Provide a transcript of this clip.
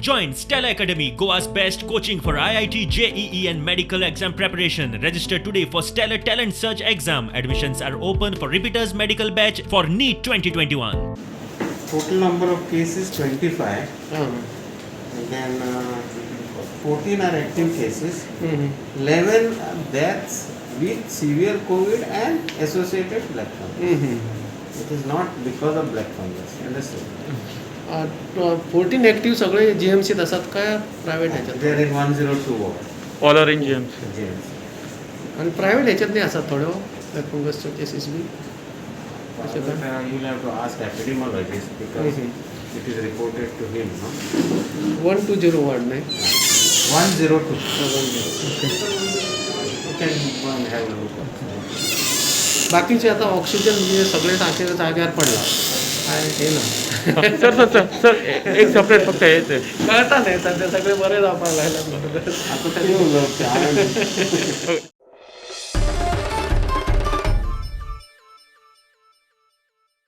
Join Stellar Academy, Goa's best coaching for IIT, JEE, and medical exam preparation. Register today for Stellar Talent Search exam. Admissions are open for repeaters medical batch for NEET 2021. Total number of cases 25, हां. And then 14 are active cases, hmm. 11 are deaths with severe COVID and associated black fungus. Hmm. It is not because of black fungus. Understood? 14 active सगळे जीएमसीत आसात काय private ह्याच्यात? There is 102 ward. All are in GMC. GMC. आणि private ह्याच्यात नाही आसात थोड्यो black फंगसच्यो cases बी अशें काय? You'll have to ask epidemiologist because it is reported to him. No? 120 ward न्ही? 102. 102. You can go and have a look also. बाकीचे आता ऑक्सिजन म्हणजे सगळे सारखे जाग्यार पडला काय हे ना. सर सर सर सर, एक सेपरेट फक्त हेच आहे. कळता न्ही सध्या सगळे बरे जावपाक लागले. आता ते उलोवप ते हांवें.